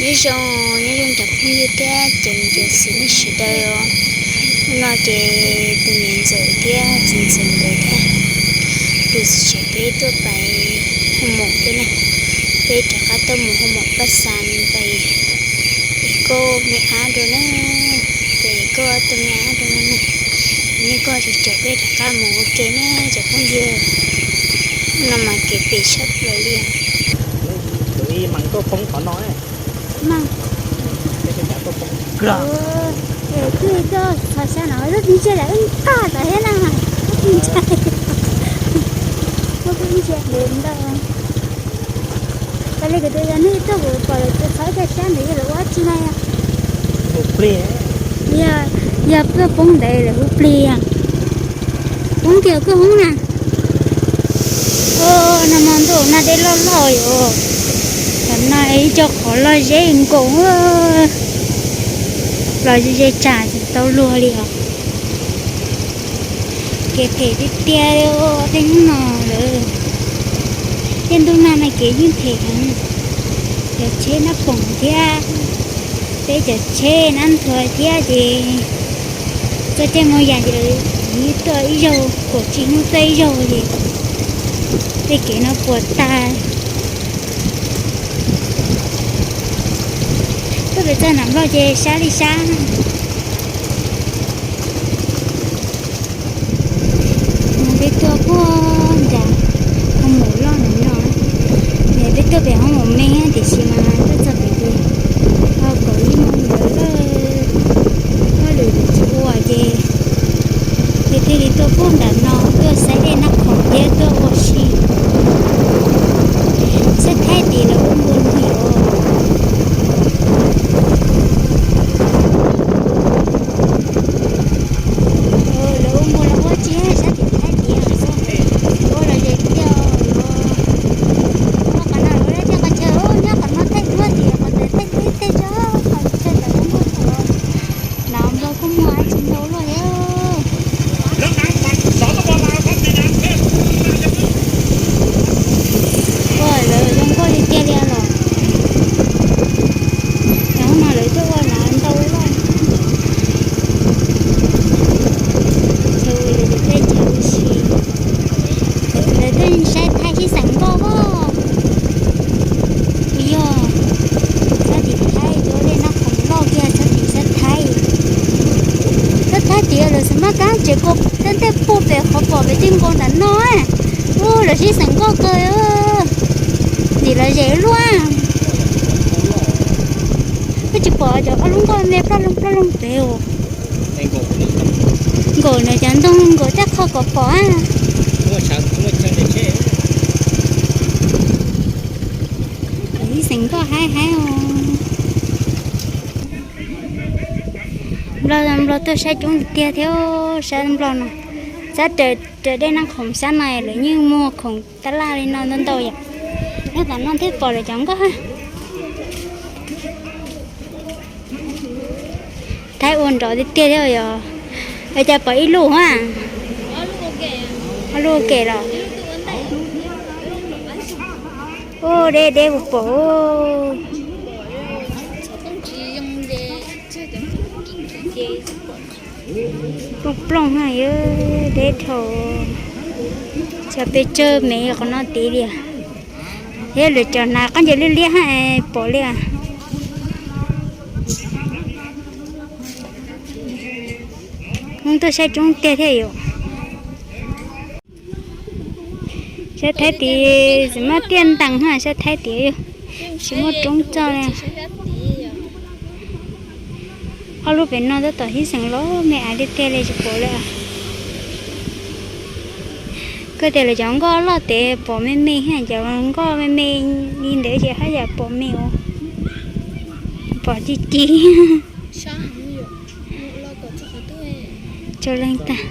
Nyob zoo, nyob zoo cov phooj ywg thiab cov niam cov txiv nej sawv daws os. Hnub no ces tus niam ntxawm thiab txiv ntxawm nkawd thiab tus txiv tsev peb tuaj pais hoo maum thiab na. Peb rov qab tuaj mus hoo maum paj xas pais pem koj me ab rau na, pem koj tus me ab rau na. Nej koj tseem caum peb rov qab mus ua ke na cov phooj ywg. Hnub no mas kev phem tshaj plaws li. Twb tuaj txog sab no lub pis ntsa lawm qaj tod thiab na, lub pis ntsa, lub pis ntsa ntawd ntag. Cas li kuv tus yog neeg tuaj kuv pom lawv txhawv txhawv cov sab ntawd yog lawv ua dab tsi na yog? Yog, yog tuaj poob ntawd lawv hu plig. Poob kiag koj hoob na. Nag hmo ntuj no dej loj loj yom. Tam no ib co qhov loj zeb nkaus, los ze ze tsam tsis tau luag li os. Kev phem tiag tiag li os, tej hnub no lawm. Tej ntuj nag no kev yeej phem heev. Cov tsheb nab poom thiab, peb cov tsheb nab nthua thiab ces txoj caij mus yam ces lawv tuaj ib zaug, kaum tsib hnub tuaj ib zaug ces tej kev no puas tag. Tuaj pem txog nram Nplog ces sab li sab. Peb tuaj puag nram hoo maum loj ntawm no, peb tuaj pem hoo maum me tiam sis mas tuaj txog pem ces ho kaum ib moos ntawd lawm, hauj lwm tsis ua ces, ces thiaj li tuaj puag nram no tuaj saib dej Naj Khoom thiab tuaj ua si. Saib Thaib tid lawv ua npua ntws os. Lawv ua npua los ua tsis saib tim Thaib tid, ua los ze tiag. Ua qhov no lawv thiaj qhov chaw nyob qhov no tej duab tim qhov ntawd tej duab tej zog qhov chaw ntawd muaj, no Nplog kuj muaj tsis ntau luaj thiab. Ua lawv zoo nkauj tiag tiag li los, cov no lawv tuaj ua no ntau luaj. Chaw ua yus tej chaw ua si, lawv tuaj saib Thaib sib xeem nkauj os. Puas yog? Sab tim Thaib cov dej Naj Khoom loj kiag sab tim sab Thaib. Sab Thaib tias lawv xav maj kab tsev ko tej ntej puag pem qhov pom pem tej nkaus nram no. Ua lawv sib xeem nkauj kawg, tim lawv zem luaj. Koj tsis pom cov ob lub nkoj me ploj loog ploj loog pem os. Nkaum nws cov ntoo nkaum tej qho kom pom. Ib xeem nkoj haib haib os. Nplog, Nplog tuaj saib coob tiag thiab, sab Nplog no, sab raws dej Naj Khoom sab no lawv yeej muag khoom tab laj li no ntau ntau yom. Nyob tom no thiaj pom lawv cov nkoj. Thaib ua nrov tiag tiag thiab yom. Cas pom ib lub a, ob lub ua ke los. Ua deb deb puas pom. Plooj plooj na, deb dhau. Cov pes tsawg me qhov no tid li. Thiab lawv cov hnav khaub ncaws liab liab pom li. Hmoob tuaj saib coob tiag thiab yom. Sab Thaib tid tsis muaj tiaj ntees, sab Thaib tid tsis muaj roob txog li. Ob lub pem no tab tom sib xeem los me ais tiag tiag li tsis pom li. Koj tias lawv cov nkoj loj tes pom me me, cov nkoj me me li ntawd ces haj yam pom me os. Pom ci ci. Tso leej tag.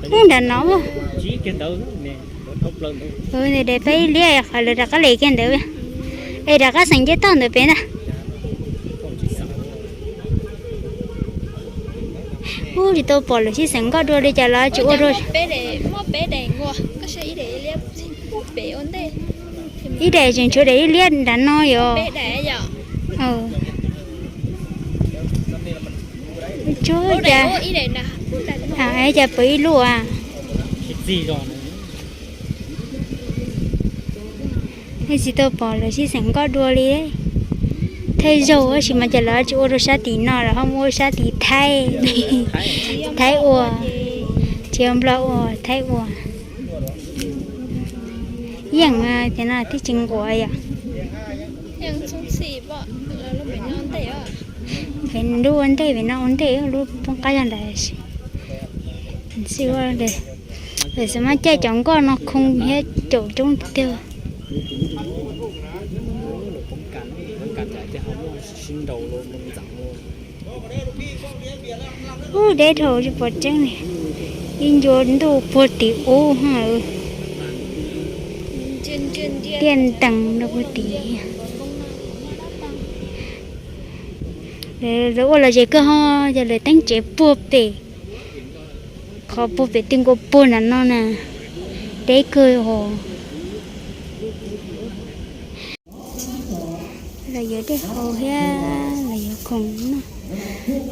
Ub, nram no. Nws de peb ib liab qhov lawv rov qab li kiag ntawd. Es rov qab xeem nce toj ntawd pem ntag. Tsis tau pom lawv sib xeem nkoj dua li cas los tsis ua dua. Ib daim tseem tshuav daim ib liab nram no yom. Tsuag cas, cas pom ib lub as. Tsis tau pom lawv sib xeem nkoj dua li. Thawj zaug tab sis mas cas lawv tsis ua rau sab tim no lawm ho mus ua sab tim Thaib, Thaib ua, tsis ua Nplog ua, Thaib ua. Yeej tias no twb tsis nquas yom. Pem lub ua ntej, pem no ua ntej, lub poob qab zog ntawd. Xij ua, lawv xav mas caij cov nkoj no khoo thiab caum coob tiag. Ub, deb dhau tsis pom tseeb li. Ib ncua ntuj puag tim ub, tiaj ntees rau puag tim. Lawv ua los ze kawg ho, yog lawv teeb tsev puag pem, qhov puag pem twg nkaus puag nram no na, deb kawg ho. Los yuav dej haus thiab los yuav khoom noj.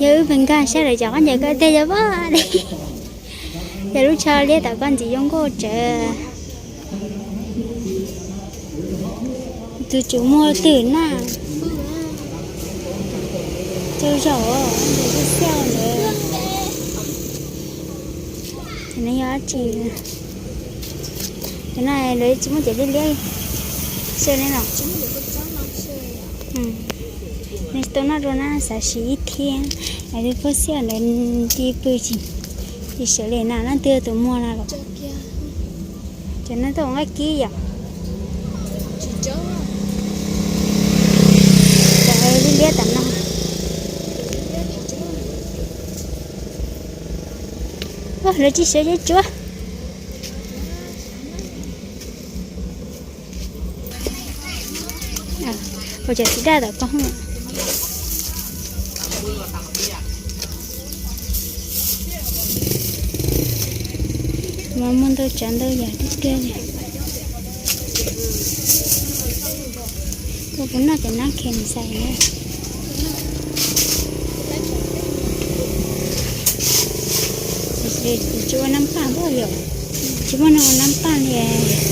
Yog wb pes nkag saib lawv cov khaub ncaws ko tej yog vaj li. Yog lub tsho liab tom koj ntxim zoo nkauj tsawv. Tus tswv muag twm na. Tsau zaum, xiab xiab ntawd. Ces nws yog dab tsi? Cov no lawv tsis muaj cov liab liab xwb ne los? Nws tau noj dua na, xav siv ib thiab. Lawv pub xiab ntawd ci pw tsis, tsis sawv li na, leej twg tus muag no los? Cov no tuaj ua nqaij kib yom? Cov liab liab tom no. Lawv tsis sawv, tsis tsuav. Ua cov txiv daj tom koj. Mas muaj ntau tsav ntau yam tiag tiag li. Ua kuv noj cov nab khem xais na. Tsis ua nab paj npaum yom. Tsis muaj neeg ua nab paj li.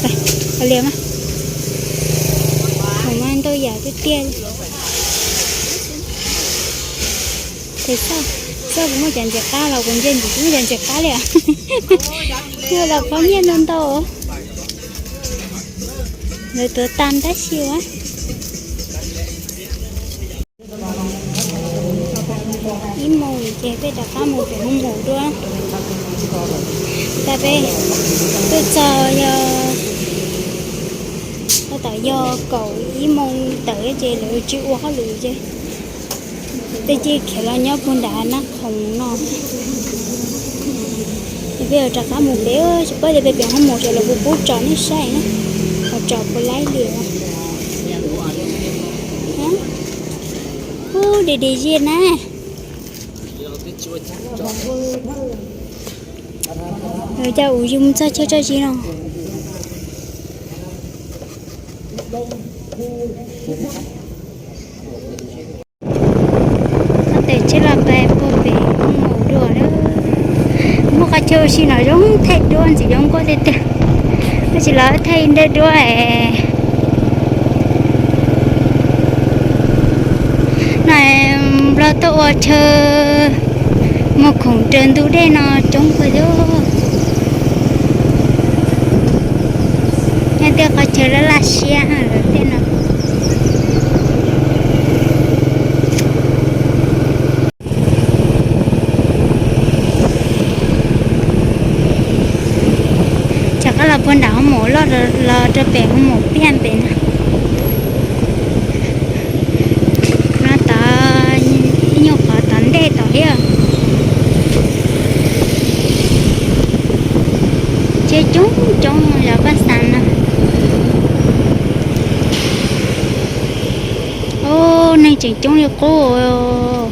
Pais, ua liam mas. Thaum no ntau yam tiag tiag li. Ces xauj, xauj kuv muaj cov ntses qab los kuv ntsia ntsis tsis muaj cov ntses qab li. Yog los phob nyiaj ntau ntau. Lawv tuav tag tab sis ua ib moos ces peb rov qab mus pem hoo maum dua. Tab peb tuaj txog yog, tab tom yog kaum ib moos tawm ces lawv tsis ua hauj lwm ces tej cia khiav los nyob puag nram nab khoom no. Ces peb yuav rov qab mus pem, tsis paub tias pem pem hoo maum ces lawv puas pub tso nej saib na, ho tso puas laib li. Ub, di di ziaj na. Cas ub yus mus txog chaw tso zis no. Tes tsheb los pais puag pem hoo maum dua lawm. Muaj qhov chaw ua si no zoo thaij duab ntxim zoo nkauj tiag tiag. Tab sis los thaij ntawm duab es no, Nplog tuaj ua chaw muag khoom raws ntug dej no coob kawg li. Nyob tej qhov chaw laj laj siab lawm tej no. Rov qab los puag nram hoo maum loj los rau pem hoo maum piaj pem no. No tod ib nyuag qhov tom ntej tom thiab. Tsheb coob coob los paj xav no. Ub, neeg tseem coob li qub.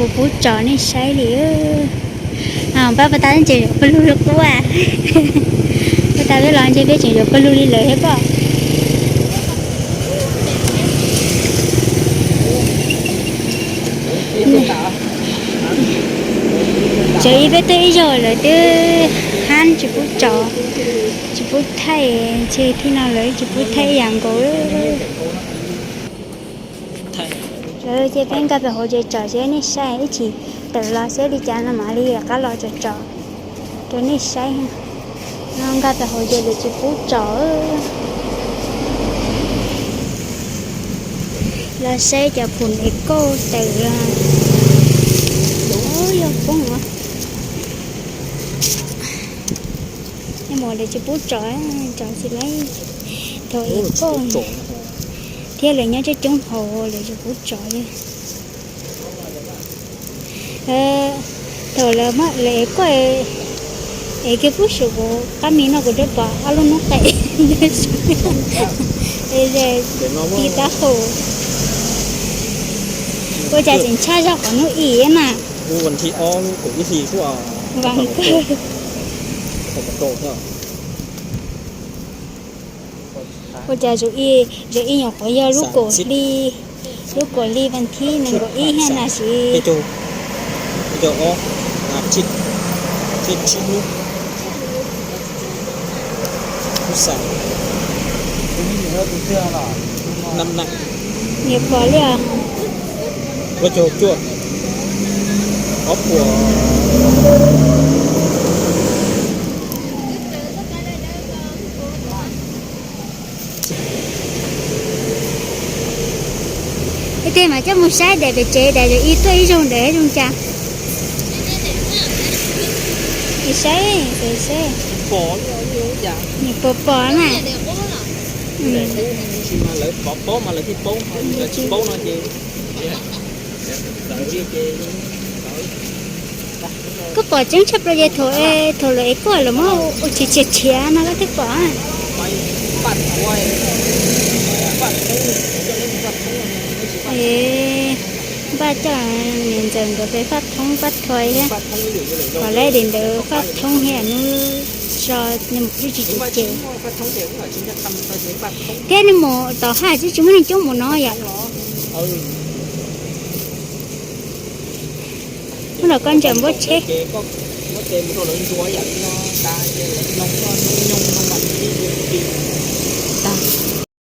Kuv pub tsom nej saib li. Pab puas tas ntses yuav pawg lug li qub a? Puas tas peb los ntses peb tseem yuav pawg lug li lawm thiab pob. Tseem ib peb tug ib zaug lawv twb hab tsis pub tsom, tsis pub thaij, ntshe thib no lawv tsis pub thaij ib yam nkaus. Lawv cia peb nkag pem hauv tsev tsom seb nej saib, ib chim tawm los seb li cas no mam li rov qab los tsom tsom rau nej saib. No nkag pem hauv ces lawv tsis pub tsom. Los saib cov phum es kauj tawm los. Yog poob. Nej mus lawv tsis pub tsom, tsom tsis laib. Thaum es kauj thiab lawv nyob coob coob hauv lawv tsis pub tsom li. Thaum lawv muab lawv es kauj es kiag pub saum kuv qab mis no kuv twb pom ob lub noob qes ti tab hau. Ua cas tseem tshaj zog qhov hnub ib na. Ua cas zaum ib nyuam qhuav yog lub kaum hli, lub kaum hli vas thib nees nkaum ib thiab na siv. Niam pom li os. Ob puas. Ib teg mas coj mus saib daim pem tsev daim zaum ib tuaj ib zaug ntawd zoo cas. Saib, saib, saib. Pom, pom na. Lawv pov paub mas lawv thiaj paub, lawv tsis paub no ces. Koj pom tseeb tshaj plaws ces thaum, thaum lawv es kauj los muab ua tshiav tshiav tshiav no koj thiaj pom. Npaj coj niam ntxawm nkawd pem faj thoob faj thoi thiab. Pom lawv tim ntawd faj thoob thiab hnub so mus twb tsis tsis ces. Thiab nws mus tom haj tsis tsis muaj neeg coob mus no yom. Hnub no koj ntsaws npua tsheb.